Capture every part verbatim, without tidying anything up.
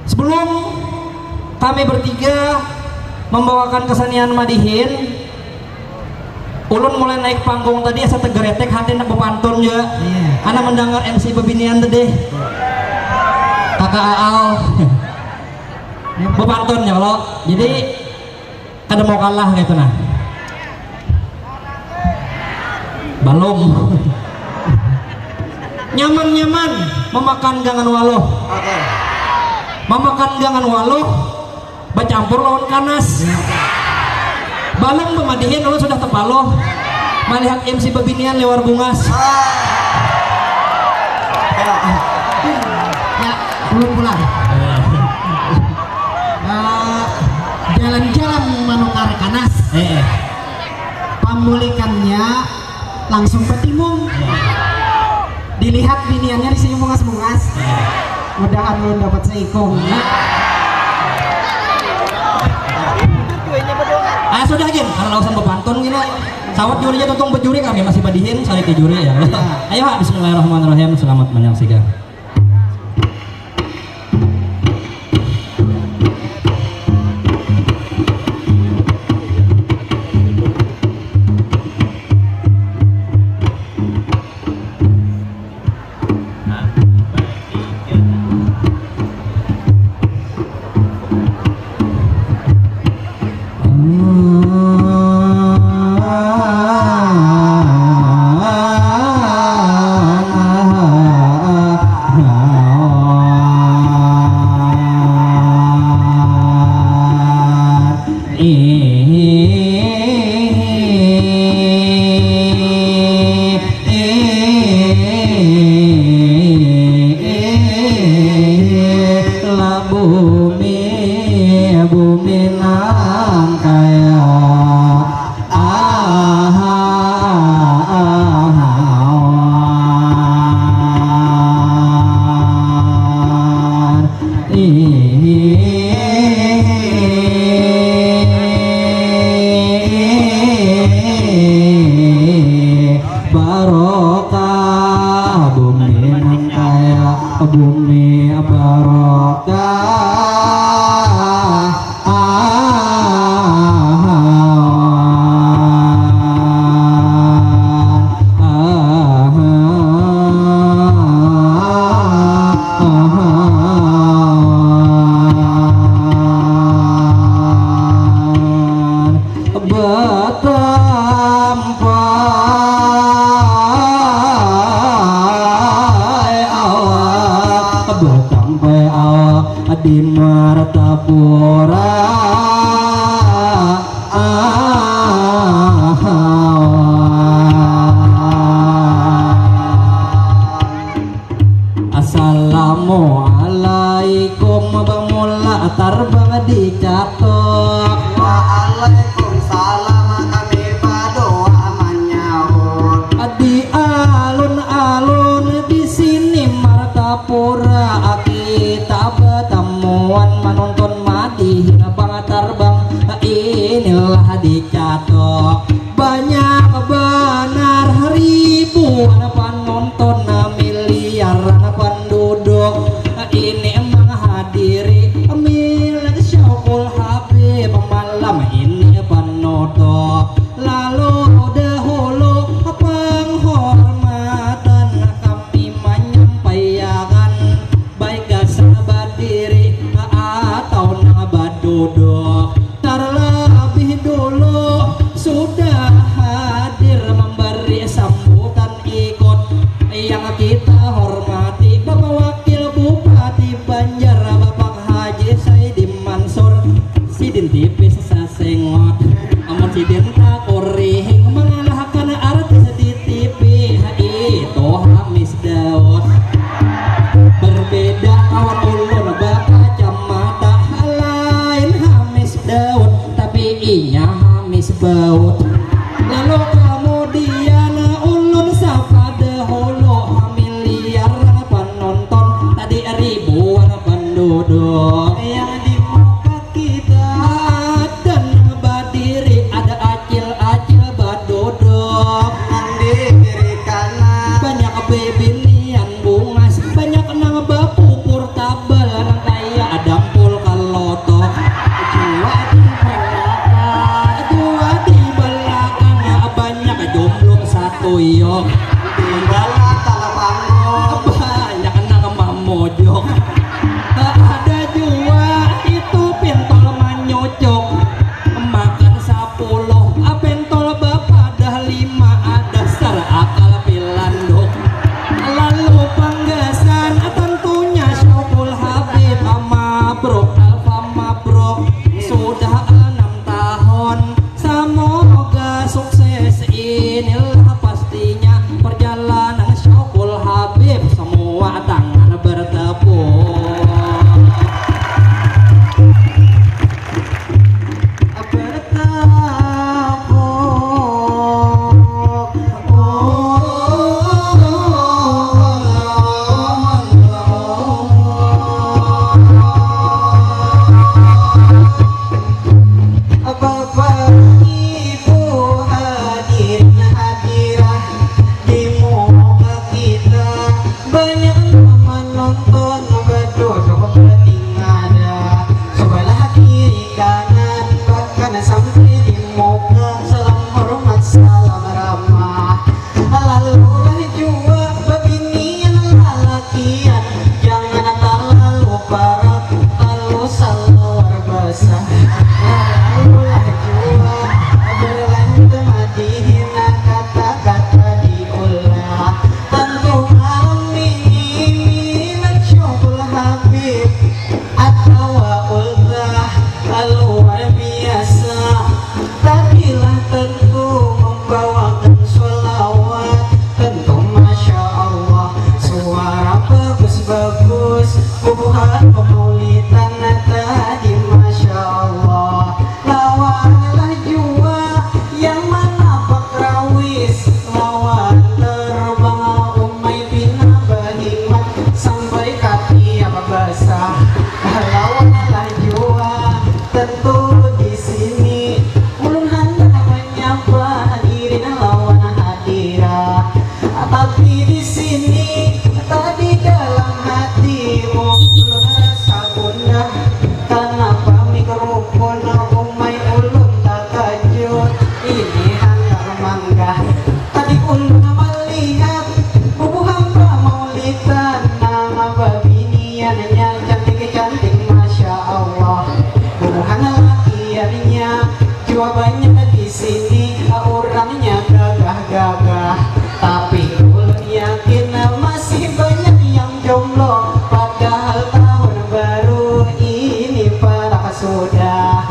Sebelum kami bertiga membawakan kesenian madihin, ulun mulai naik panggung tadi asa tegeretek hati nak bepantun juga. Iya. Anak mendengar M C bebinian tadi. Kakak Aal. Bepantun ya kalau. Jadi kada mau kalah gitu nah. Balum. Nyaman-nyaman memakan gangan waluh. Oke. Memakan gangan waluh bacampur lawan kanas. Balum bemadihin lalu sudah tepaluh. Melihat M C bebinian lewar bungas. Ya, ulun pulang. Eh, jalan-jalan manukar kanas. Eh, eh. Pamulikannya langsung petimung. Eh. Dilihat biniannya di sini bungas-bungas. Eh. Mudahan ulun dapat seikung. Ah sudah gin, karena urusan bepantun gini. Sawat jurinya tutung bejuri kami masih badihin cari ke juri ya. Ayo ha, bismillahirrahmanirrahim. Selamat menyaksikan. Lah bumi, bumi nang kaya aha, aha, barokah bumi nang kaya bumi barokah. Batampai awak, batampai awak di Martapura. Assalamualaikum, bamula tarbang dicatuk. Waalaikumsalam, kami badoa manyaut. Di alun-alun di sini Martapura, kita batamuan manuntun madihin pang tarbang. Inilah dicatuk. Banyak banar ribuan panonton, miliaran panduduk ini manghadiri milad Syauqul Habib malam ini panutup. Lalu dahulu panghormatan kami manyampaiakan. Baik gasan badiri atau nang baduduk, tarlabih dulu sudah hadir mambari sambutan ikut yang kita hormati Bapak Wakil Bupati Banjar, Bapak Haji Saidi Mansur, sidin tipis sasengot. Amun sidin takurihing mangalahkan artis di T V, itu Hamis Daud. Berbeda kawan ulun bakacamata, lain Hamis Daud, tapi inya Hamis Baut. Lalu kemudian ulun sapa dahulu, miliaran panonton, tadi ribuan penduduk. Yang di muka kita ada nang badiri, ada acil-acil baduduk. Nang di kiri kanan banyak bibinian bungas, banyak nang bapupur tabal, nang kaya ada Ada jua itu pintol manyucuk, makan sapuluh, ah, pintol bapadah lima, ada sar akal pilanduk. Lalu panggasan tentunya Syauqul Habib, ah, mabruk, alfa mabruk, sudah enam tahun. Semoga sukses, inilah pastinya perjalanan Syauqul Habib, semua tangan bertepuk. Bertepuk. Bapak Ibu hadirin hadirah, di muka kita banyak menonton, baduduk batingada, sebelah kiri kanan, bahkan sampai di muka. Salam hormat, salam ramah. Lalulah jua babinian lalakian, jangan talalu parak, lalu salawar basah. Lalulah jua berlanjut madihina, kata-kata diulah. Tantu malam ini minat Syauqul Habib atawa ultah luar biasa. Tadilah tentu membawakan sholawat, tentu masya Allah, suara bagus-bagus, bubuhan pemaulidan tadi masya Allah. Lawanlah jua yang manapak rawis, lawan terbang Umai pina bahimat sampai ka tiap basah. Lawanlah jua tentu di sini ulun handak manyapa hadirin lawan hadirah. Tapi di sini tadi dalam hati ulun rasa gundah. Kanapa mikrofon Umai ulun takajut? Ini handak manggah. Tadi ulun malihat bubuhan pamaulidan nang babiniannya cantik-cantik, masya Allah. Bubuhan lalakiannya jua banyak di sini, urangnya gagah-gagah. Tapi ulun yakin masih banyak yang jomblo, padahal tahun baru ini parak sudah.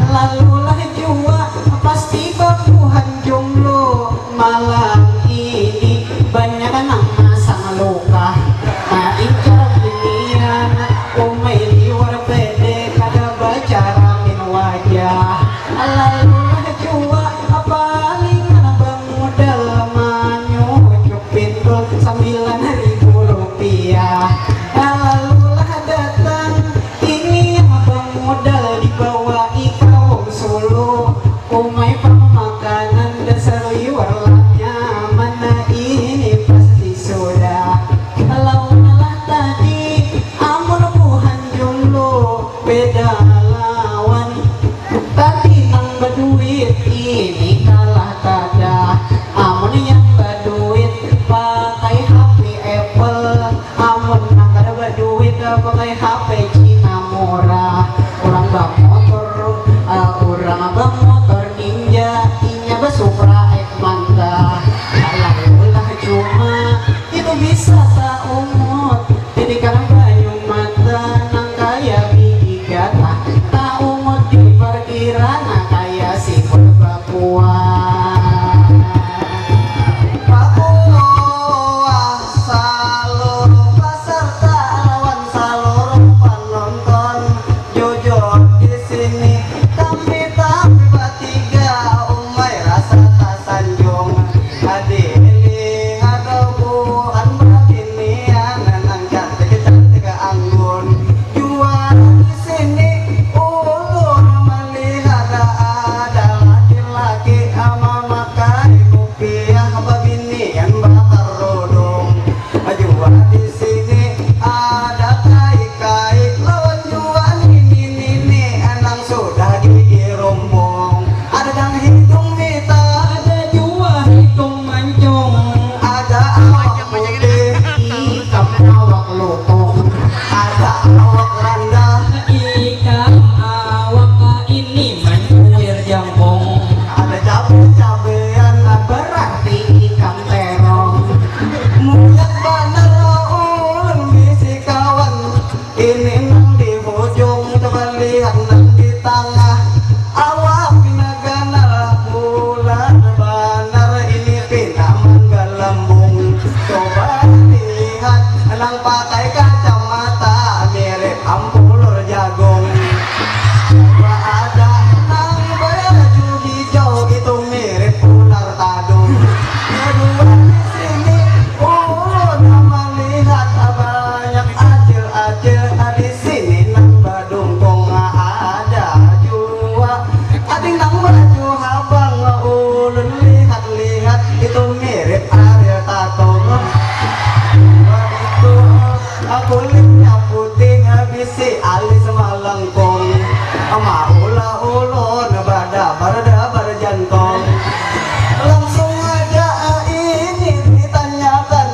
Lalulah jua pasti bubuhan jomblo malam ini banyak nang masang lukah, maincar binian Umai liwar pede kada bacaramin wajah. Lalulah jua palingan bamudal manyucuk pintul sambilan ribu rupiah. Lalulah datang ini bamudal dibawai ka wong Sulu. Umai pang makanan dasar liwar lah nyaman, nah ini pasti sudah. Lawanlah tadi amun bubuhan jomblo beda lawan tadi nang baduit, ini kalah kada. Amun yang baduit pakai H P Apple, amun nang kada baduit pakai H P Cina murah. Urang bamotor, ah, urang bamotor Ninja, inya ba Supra X Manta. Lalulah cuma itu bisa taumut, titikan banyu mata nang kaya bigi gatah, taumut di parkiran kaya siput bakuah. Bakuah saluruh pasarta lawan saluruh panonton. Jujur di sini kami tapi batiga, Umai rasa tas Awak randah, ikam awak ini mancuir jangkung. Ada cabe-cabean, berarti ikam terong. Mujak banar ulun bisi kawan, ini nang di hujung, coba lihat nang di tangah. Awak pina ganal, bulat banar ini pina manggalambung. Coba dilihat nang pakai kacamata, mirip ampulur jagung. Coba ada nang baju hijau, itu mirip ular tadung. Kedua di sini ulun malihat banyak acil-acil di sini nang badungkung ada jua. Ading nang baju habang ulun lihat-lihat itu mirip Ariel Tatum. Wah, itu kulitnya putih bisi alis malengkung. Maulah ulun badabar-dabar jantong. Langsung aja ini ditanyakan,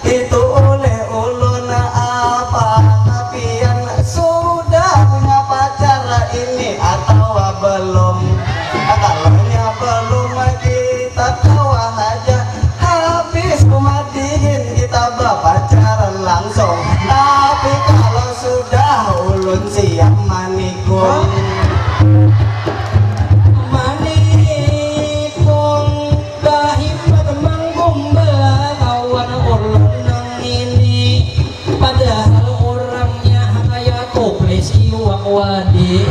itu ulih ulun apa, tapian sudah punya pacar ini atawa belum? Kalaunya belum, kita kawa haja habis kumadihin kita bapacaran langsung. Tapi kalau sudah, ulun siap manikung. Manikung, bahimat manggumbal kawan ulun nang ini. Padahal urangnya kaya tuplis iwak wadi.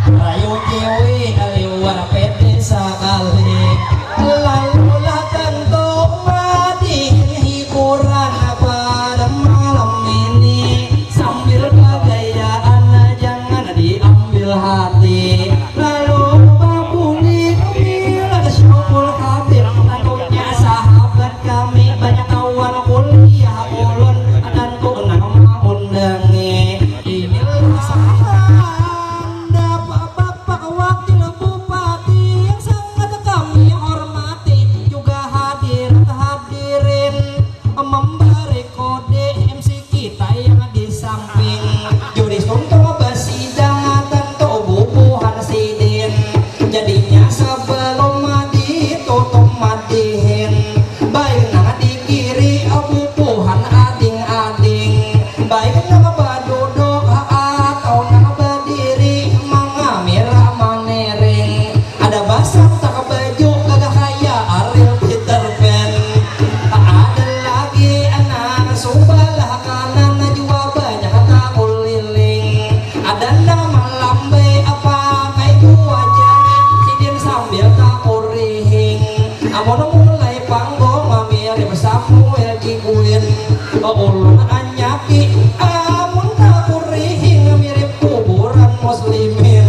Rayu kiwi liwar pede sakali. Lalulah tantu madihin hiburan pada malam ini. Sambil bagayaan jangan diambil hati. Lalu babuli bila Syukul Habib, tantunya sahabat kami, banyak kawan kuliah ulun, tantu nang maundangi. Inilah handap Bapak Wakil Bupati yang sangat kami hormati, juga hadirat hadirin memberi kode M C kita yang di samping. Juri suntung basidang tantu bubuhan sidin. Jadinya sebelum ditutup madihin, baik nang di kiri bubuhan ading-ading, baik nang baduduk atau nang badiri, mangamir maniring. Ada basantak baju gagah kaya Ariel Peter Pan. Ada lagi anak subalah kanan jua banyak takuliling. Ada nang malambai pakai jua jari sidin sambil takurihing. Amun mulai panggung mirip Samuel Jiguin. Ulun anyaki, amun takurihing mirip kuburan muslimin.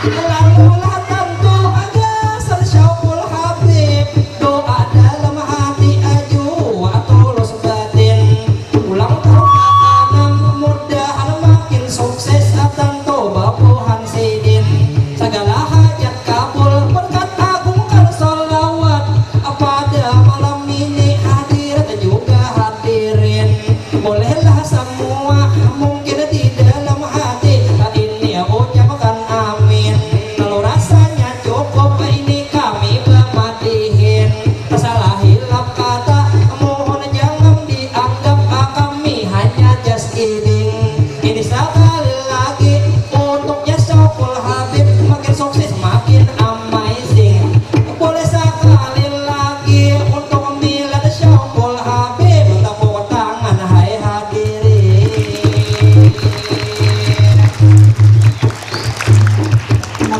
Lalulah tantu gasan Syaukhul Habib, doa dalam hati jua tulus batin. Ulang tahun kaanam, mudahan makin sukses tantu babuhan sidin. Sagala hajat kabul berkat agungkan salawat. Pada malam ini hadirat juga hadirin. Bolehlah samua mungkin di dalam hati, ini ucapkan amin. Kalau rasanya cukup ini kami bamadihin. Salah hilap kata mohon jangan dianggap, kami hanya just kidding. Ini sekali lagi untuknya Syaukhul Habib, makin sukses makin amazing. Boleh sekali lagi untuk milad Syaukhul Habib, tepuk tangan hai hadirin.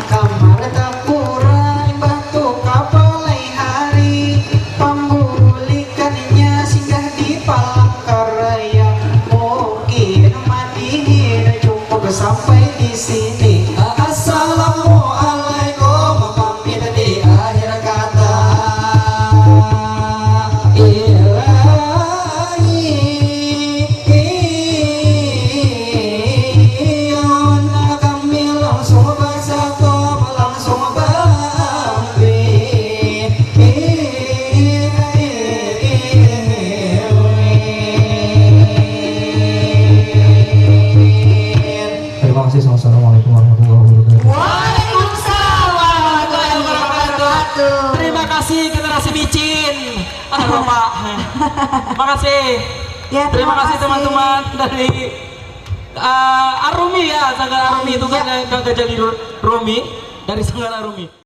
Kamar tapura imbah tu ka balai hari, pambulikannya singgah di Palangkaraya. Mungkin madihin cukup sampai di sini. Assalamualaikum, pamit di akhir kata. Ilahi, kami langsung basatop, langsung baambil. Waalaikumsalam warahmatullahi wabarakatuh. Terima kasih generasi micin. Ada Bapak. Makasih. Ya, Terima terima kasih kasih. Teman-teman dari eh, Arumi ya, Sanggar Arumi itu kan Iya. yang Kang Gajali Ru- Rumi dari Sanggar Arumi.